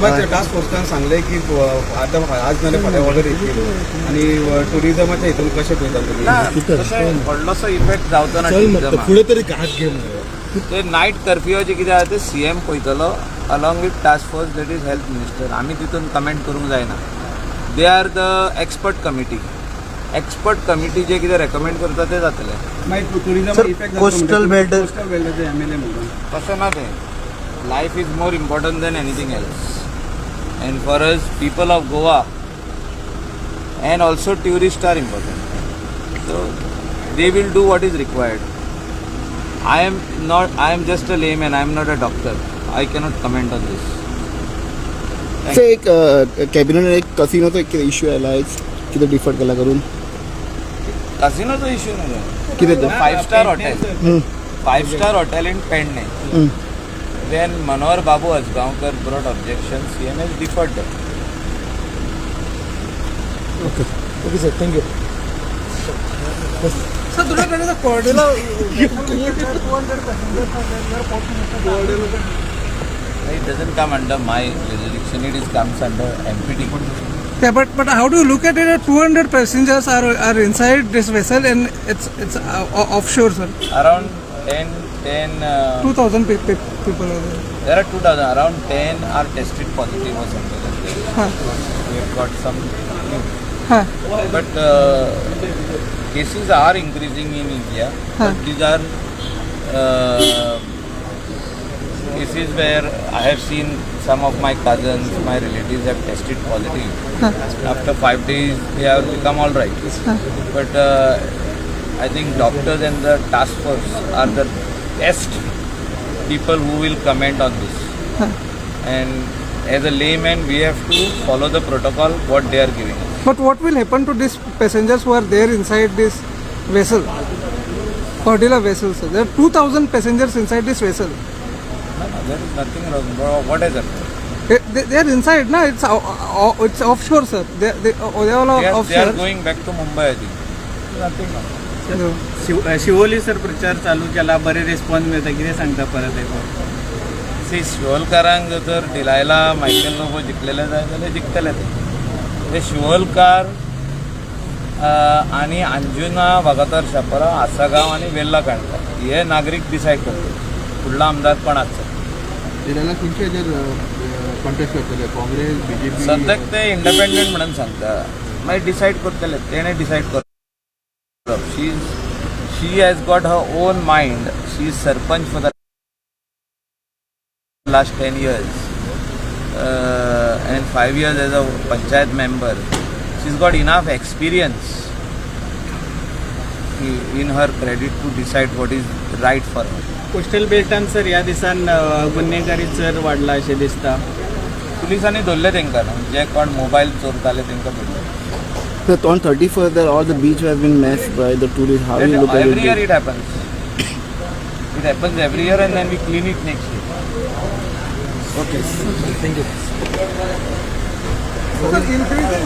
Task फोर्सान सांगलें की आतां आज नाल्यार फाल्यां ऑर्डर येतली आनी टुरिजमाच्या हितून कशें पळयता तुमी? ना, तशें व्हडलोसो इफेक्ट जावचो ना चल मग टुरिजमाक. फुडें तरी घात घे मरे. ते नायट कर्फ्यूचे कितें आहा ते सीएम पळयतलो along with task force, that is health minister. आमी तितून कमेंट करूंक जायना. They are the expert committee. Expert committee जे कितें रेकमेंड करता तें जातलें. मागीर tourism Sir, effect coastal belt- coastal बेल्टाचे एमएलए म्हणून. तशें ना तें. Life is more important than anything else, and for us, people of Goa and also tourist are important, so they will do what is required. I am not, I am just a layman. I am not a doctor. I cannot comment on this. ते एक cabinet एक कसिनोचो एक issue आयला आयज, कितें differ केला करून? कसिनोचो issue न्हू. कितें तें? Five star hotel, five star hotel in Pernem. Then Manohar Babu Ajgaonkar brought objection. CM has deferred that. Okay okay sir, thank you. Sir, today there is a Cordilla. 200 passengers are there. Your port minister. It doesn't come under my jurisdiction. It is comes under MPT. Yeah, but how do you look at it? 200 passengers are inside this vessel and it's offshore, sir. Around 10, 10. 2,000 people are there. There are 2,000. Around 10 are tested positive or something like that. We have got some news. But cases are increasing in India. But these are cases where I have seen some of my cousins, my relatives have tested positive. After 5 days, they have become all right. But I think doctors and the task force are the best people who will comment on this. And as a layman, we have to follow the protocol what they are giving us. But what will happen to these passengers who are there inside this vessel? Cordilla vessel, sir. There are 2,000 passengers inside this vessel. No, there is nothing wrong. Bro, what has happened? They are inside, na? It's offshore, sir. They all are They offshore. are going back to Mumbai, I think. Nothing wrong. No. Shiv Siolim sir, प्रचार चालू केला, बरे response मिळता, कितें सांगता परत एक फावट? सी, शिवोलकारांक जर तर डिलायला मायकल लोबो जिखलेले जाय जाल्यार जिखतले ते. ते शिवोलकार आनी अंजुना, वागातोर, शापोरा, आसागांव आनी वेर्ला काणका हे नागरीक डिसायड करतले फुडलो आमदार कोण आसचो. डिलायला खंयच्या हेजेर कॉन्टेस्ट करतले, काँग्रेस, बीजेपी? सद्याक ते इंडिपेंडंट म्हणून सांगता. मागीर डिसायड करतले, तेणें डिसायड करप. She has got her own mind. She is sarpanch for the last 10 years and 5 years as a panchayat member. She's got enough experience in her credit to decide what is right for her. Coastal बेल्टान sir ह्या दिसान गुन्हेगारी चड वाडला अशें दिसता. पुलिसांनी धरले तांकां न्हू, जे कोण मोबायल चोरताले तांकां धरले. So on 31st, there all the beach has been messed by the tourists. How you look at Every year it? It happens. It happens every year and then we clean it next year. Okay. Thank you. Sir, increase